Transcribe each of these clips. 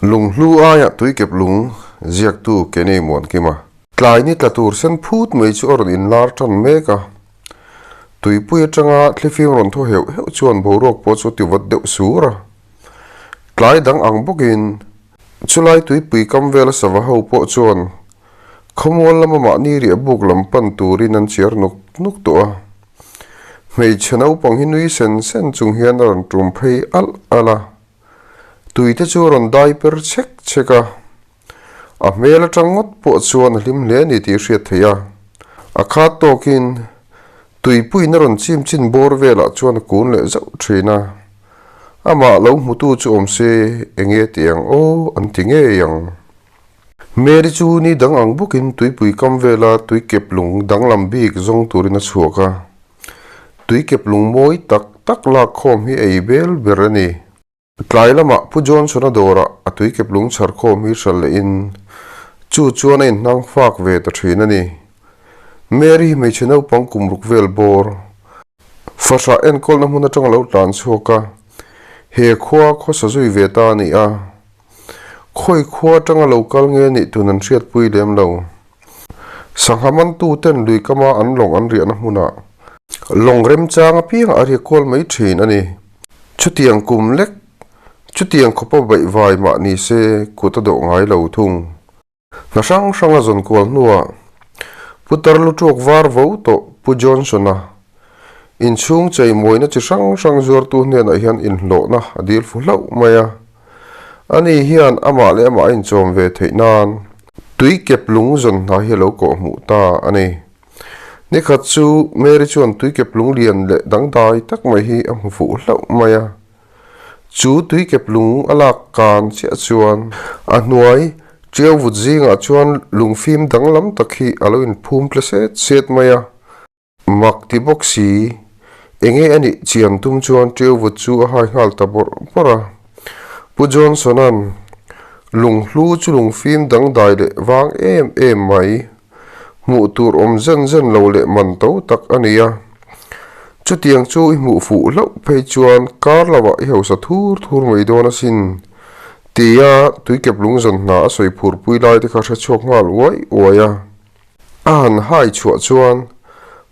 Lunghlu aia tuikep lung ziaktu Kenny Muankima. Tlai ni tla tur sen phut mai chu a rawn inlar tan mek a. Tuipui atanga thlifim rawn thaw heuh heuh chuan boruak pawh chu a ti vawt deuh sur a. Tlai dang ang bawkin chulai tuipui kam vela sava ho pawh chuan khawmual lama mahni riah buk lam pan turin an chiar nuk nuk tawh a. Hmeichhe naupang hi nui sen sen chung hian a rawn tum phei alh alh a. Tui te chu a rawn dai per chhek chhek a, a hmel atang ngawt pawh chuan a hlim hle a ni tih a hriat theih a. A khat tawkin tuipuiin a rawn chim chin bawr velah chuan a kun leh zauh thin a, amah lo hmutu chu awm se enge ti ang aw an ti ngei ang. Mary chu ni dang ang bawkin tuipui kam vela tui kep lung danglam bik zawng turin a chhuak a. Tui kep lung mawi tak tak lak khawm hi ei bel ber a ni. Tlai lamah Pu Johnson-a dawrah a tui kep lung chhar khawm hi hral lehin chu chuan a inhnang fak ve ta thin a ni. Mary hi hmeichhe naupang kum ruk vel bawr fahrah enkawlna hmun atang a lo tlan chhuak a, he khua khawsa zui ve ta a ni a. Khawi khua atanga lo kal nge nih tun an hriatpui lem lo. Sangha mantu ten lui kama an lawng an riahna hmunah lawng remchang apiang a riak kual mai thin a ni. Chutiang kum lek, chutiang khawpa baihvai mah ni se kut a dawh ngai lo thung. Hna hrang hrang a zawn kual hnuah Pu Tarlutuak var vo tawh Pu Johnson-a inchhung cheimawina chi hrang hrang zuartu hnenah hian inhlawhna a dil fu hlauh mai a. Ani hian amah leh amah a inchawm ve theih nan tui kep lung zawn hna hi a lo kawh hmuh ta a ni. Nikhat chu Mary chuan tui kep lung lian leh dangdai tak mai hi a hmu fuh hlauh mai a. Chu tui kep lung a lak kan chiah chuan a hnuai tiau vut zingah chuan lungfim danglam tak hi a lo inphum tle set set mai a. Mak ti bawk si, enge a nih chian tum chuan tiau vut chu a hai nghal ta bawrh bawrh a. Pu Johnson-a'n lunghlu chu lungfim dangdai leh vang em em mai, hmuh tur awm zen zen lo leh man to tak a ni a. Chutiang chu i hmuh fuh hlauh phei chuan kar lamah i hausa thur thur mai dawn asin, tia tuikep lungzawn hna a sawi phurpui lai te kha hre chhuak nghal uai uai a. A han hai chhuah chuan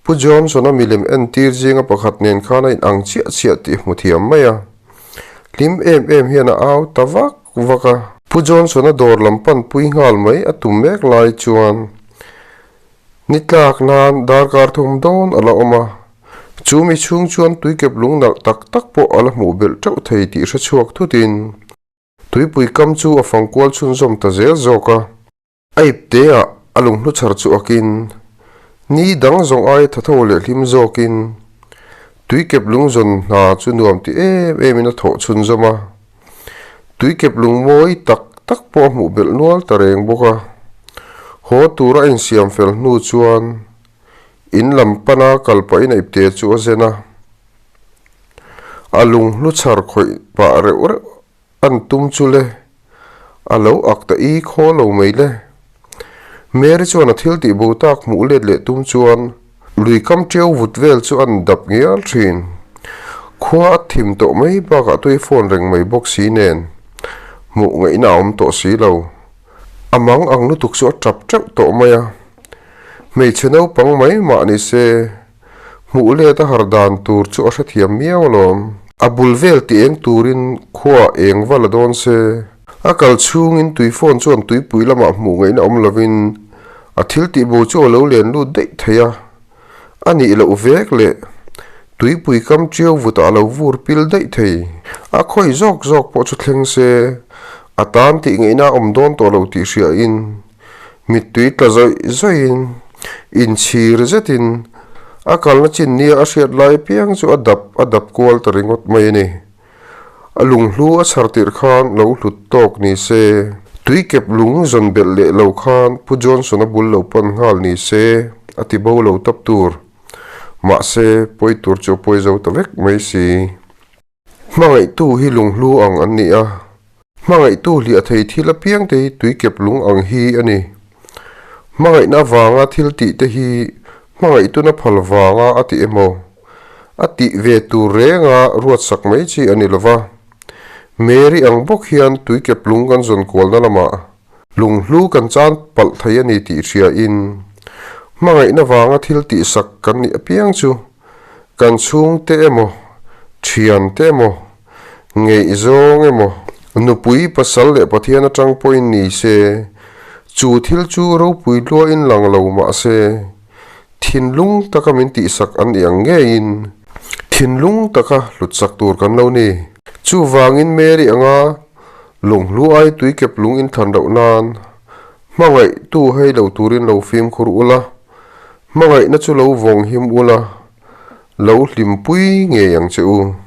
Pu Johnson-a milem entir zinga pakhat nen khan a inang chiah chiah tih hmu thiam mai a. Hlim em em hian a au ta vak vak a. Pu Johnson-a dawr lam pan pui nghal mai a tum mek lai chuan ni tlak nan darkar thum dawn a la awm a. Chu mi chhung chuan tuikep lung nalh tak tak pawh a la hmuh belh teuh thei tih hre chhuak thutin tuipui kam chu a fangkual chhunzawm ta zel zawk a. A ipteah a lunghlu chhar chu akin, ni dang zawng aia tha tho leh hlim zawkin, tuikep lungzawn hna chu nuam ti em emin a thawh chhunzawm a. Tuikep lung mawi tak tak pawh a hmuh belh nual ta reng bawk a. Haw tura a insiam fel hnu chuan in lam pana kal pahin a ipte chu a zen a. A lunghlu chhar khawih pah reuh reuh An tum chu le, a lo ak ta i khaw lo mai le. Mary chuan a thil tih bo tak hmuh let leh tum chuan lui kam ṭiau vut vel chu an dap ngial ṭhin. Khua a thim tawh mai bakah tui phone reng mai bawk si nen hmuh ngaihna a awm tawh si lo. A mang ang lutuk chu a ṭap ṭeuh tawh mai a. Hmeichhe naupang mai mah ni se Hmuh let a har dan tur chu a hrethiam miau alawm. A bul vel ti eng turin khua eng va la dawn se. A kal chhungin tui phone chuan tuipui lamah hmuh ngaihna awm lovin a thil tih bo chu a lo len lut daih thei a. A nih loh vek leh tuipui kam ṭiau vutah a lo vur pil daih thei. A khawi zawk zawk pawh chu thleng se a tan tih ngaihna a awm dawn tawh lo tih hriain Mittui tla zawih zawihin, inchhir zetin a kalna chin nia a hriat lai apiang chu a dap a dap kual ta ringawt mai a ni. A lunghlu a chhar tirh khan lo hlut tawk ni se, tuikep lung zawn belh leh lo khan Pu Johnson-a bul lo pan nghal ni se a ti bo lo tap tur. Mahse, pawi tur chu a pawi zo ta vek mai si. Hmangaihtu hi lunghlu ang an ni a, hmangaihtu hliah thei thil apiang te hi tuikep lung ang hi a ni. Hmangaihna avanga thil tih te hi hmangaihtuna phal vanga a ti emaw, a tih ve tur renga ruatsak mai chi a ni lo va. Mary ang bawk hian tuikeplung kan zawn kualna lamah lunghlu kan chan palh thei a ni tih hriain hmangaihna vanga thil tihsak kan nih apiang chu kan chhungte emaw, thiante emaw, ngeihzawng emaw, nupui pasal leh Pathian atang pawhin ni se, chu thil chu ropui luain lang lo mah se, thinlung taka min tihsak an nih ang ngeiin thinlung taka hlutsak tur kan lo ni. Chuvangin Mary anga lunghlu ai tuikep lung inthlan loh nan hmangaihtu hei lo turin lo fimkhur ula, hmangaihna chu lo vawng him ula, lo hlimpui ngei ang che u.